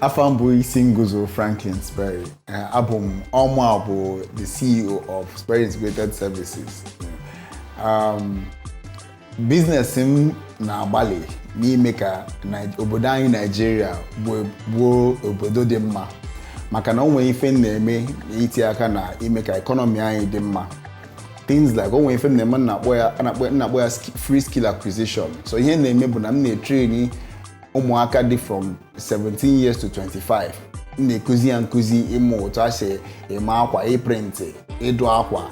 Afa m bụ isi nguzo Franklin Sperry. Abụ m ọmụ a bụ the CEO of Sperry Integrated Services. Business m na-agbalị n'ime ka obodo anyị Naijiria bụ obodo dị mma, maka na o nwere ife m na-eme iti aka na ime ka economy anyị dị mma. Things like, o nwere ife m na-eme m na-akpọ ya, a na-akpọ, m na-akpọ ya free skill acquisition. So ihe m na-eme bụ na m na-etrain ụmụaka dị from 17 years to 25. M na-ekuzi ya nkụzi ịmụ otu a si eme akwa, ịprint, ịdụ akwa,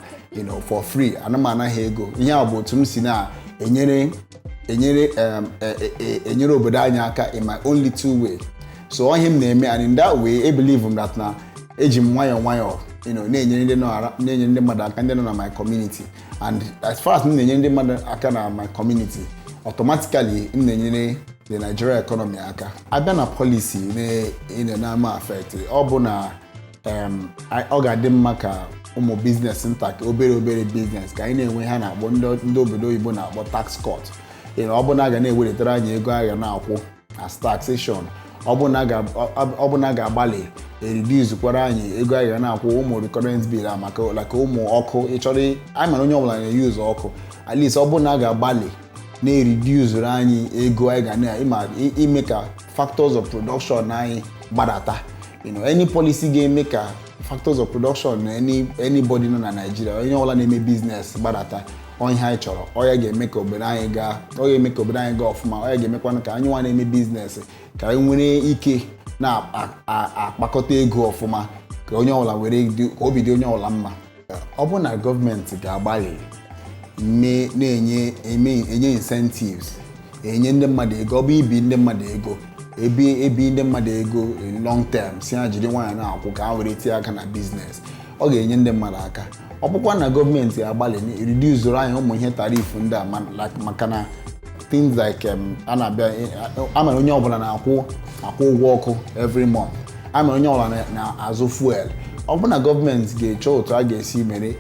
for free. Ana m anaghị ego. Ihe a bụ otu m si na-enyere enyere enyere obodo anyị aka in my own little way. So ihe m na-eme, and in that way, I believe that na eji m nwayọọ nwayọọ na-enyere ndị nọ na-enyere ndị mmadụ aka, ndị nọ na my community. And as far as m na-enyere ndị mmadụ aka na my community, automatically m na-enyere the Nigeria economy aka. Abịa na policy na-ama affect, ọ bụ na ọ ga-adị mma ka ụmụ business nta, ka obere obere business, ka anyị na-enwe ha na-akpọ, ndị obodo oyibo na-akpọ tax cut. Ọ bụ na a ga na-ewelitere anyị ego a ga na-akwụ as taxation. Ọ bụ na a ga-agbalị ereduce-kwara anyị ego anyị ga na-akwụ ụmụ recurrent bill a, maka like ụmụ ọkụ. Ịchọrọ anyị mara onye ọbụla na-use ọkụ. At least ọ bụ na a ga-agbalị na-ereduce anyị ego anyị ga na ịma ime ka factors of production anyị gbadata. Any policy ga-eme ka factors of production na anybody nọ na Nigeria, onye ọbụla na-eme business, gbadata, ọ ihe anyị chọrọ. Ọ ya ga-eme ka obodo anyị gaa, ọ ga-eme ka obodo anyị gaa ọfụma. Ọ ya ga-emekwanụ ka anyị nwa na-eme business, ka anyị nwere ike na-akpakọta ego ọfụma, ka onye ọbụla were ka obi dị onye ọbụla mma. Ọ bụ na gọọmenti ga-agbalị mee na-enye eme enye incentives, enye ndị mmadụ ego, ọ bụ ibi ndị mmadụ ego, ebi ndị mmadụ ego in long term, si ha jiri nwayọọ na-akwụ ka ha were tinye aka na business, ọ ga-enye ndị mmadụ aka. Ọ bụkwa na gọọmenti agbalị reduce anyị ụmụ ihe tariff ndị a, like, maka na things like a na-abịa, amara onye ọbụla na-akwụ akwụ ụgwọ ọkụ every month, amara onye ọbụla na-azụ fuel. Ọ bụ na gọọmenti ga-eche otu a ga-esi mere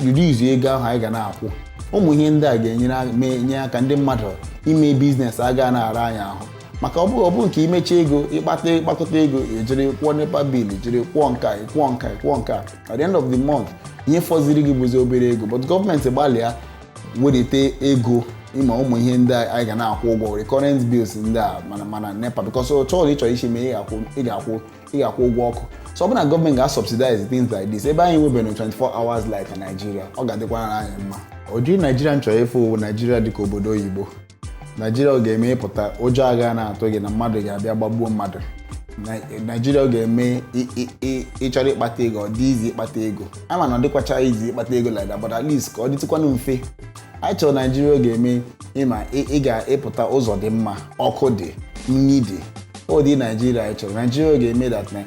reduce ego ahụ anyị ga na-akwụ, ụmụ ihe ndị a ga-enyere nye aka ndị mmadụ ime business aga na-ara anyị ahụ, maka ọ bụ nke imechi ego, ịkpata ịkpakọta ego, ejiri kwụọ NEPA bill, ejiri kwụọ nka, kwụọ nka, kwụọ nka. At the end of the month, ihe fọziri gị bụzi obere ego. But gọọmenti gbalịa welite ego ịma ụmụ ihe ndị a anyị ga na-akwụ ụgwọ, recurrent bills ndị a, mana NEPA, because otu ọbụla ị chọrọ isi mee, ị ga-akwụ ụgwọ ọkụ. So ọ bụ na gọọmenti ga-subsidize things like this, ebe anyị nwebere 24 hours light na Nigeria, ọ ga-adịkwara anyị mma. Ụdị Naijiria m chọrọ ịfụ, Naijiria dịka obodo oyibo. Naijiria ọ ga-eme ịpụta, ụjọ agha na-atụ gị na mmadụ ga-abịa gbagbuo mmadụ. Naijiria ọ ga-eme ịchọrọ ịkpata ego, ọ dị easy ịkpata ego. Ama na ọ dịkwacha easy ịkpata ego like that, but at least ka ọ dịtụkwanụ mfe. Anyị chọrọ Naijiria ọ ga-eme ịma ị ga-ịpụta, ụzọ dị mma, ọkụ dị, nri dị. Ụdị Naijiria anyị chọrọ, Naijiria ọ ga-eme that na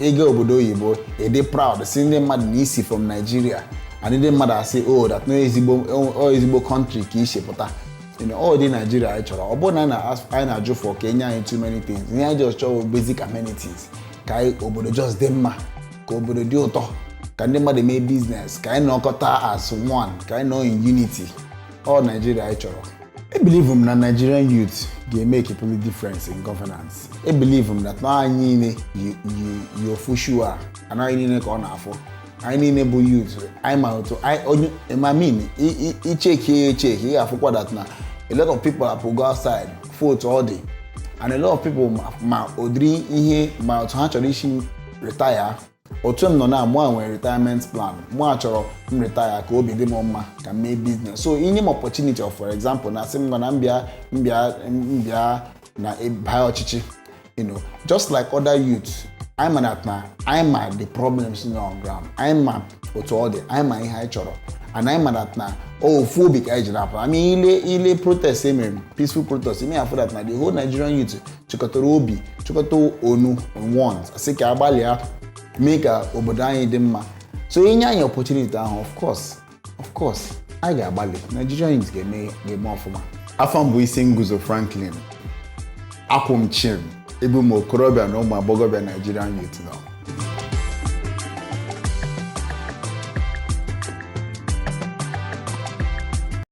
ịga obodo oyibo, ịdị proud si ndị mmadụ na isi from Nigeria, and ndị mmadụ asị, "Oh, that no ezigbo, o ezigbo country ka isi pụta." Ọ dị Naijiria anyị chọrọ. Ọ bụrụ na anyị na-ajụ for ka enye anyị too many things, ihe anyị just chọrọ bụ basic amenities, ka anyị obodo just dị mma, ka obodo dị ụtọ, ka ndị mmadụ mee business, ka anyị nọkọta as one, ka anyị nọ in unity. Ọ Naijiria anyị chọrọ. Ebelieve m na Nigerian youth ga-emeke a difference in governance. Ebelieve m that na anyị niile yi ofu shoe a, anaghị niile ka ọ na-afụ. Anyị niile bụ youth, anyị ma otu onye I mean, icheki ya echeki, ị ga-afụkwa that na a lot of people apụ go outside fụ otu ọ dị, and a lot of people ma ụdịrị ihe ma otu ha chọrọ isi retire. Otu m nọ na mụ a nwere retirement plan. Mụ a chọrọ m retire ka obi dị m mma, ka m mee business. So inye m opportunity of, for example, na asị m nọ na mbịa na baa ọchịchị, just like other youths, anyị ma that na anyị ma the problems nọ on ground, anyị ma otu ọ dị, anyị ma ihe anyị chọrọ, and anyị ma that na ofu obi ka anyị jiri apụ. I mean, ile protest e mere, peaceful protest ime afụ that na the whole Nigerian youth chịkọtara obi, chịkọta onu one, sị ka agbalịa mee ka obodo anyị dị mma. So inye anyị opportunity ahụ, of course anyị ga-agbalị. Nigerian youth ga-eme ọfụma. Afọ mbụ, isi nguzo Franklin, akwụ m chim ebe ụmụ okorobịa na ụmụ agbọghọbịa Nigerian youth nọ.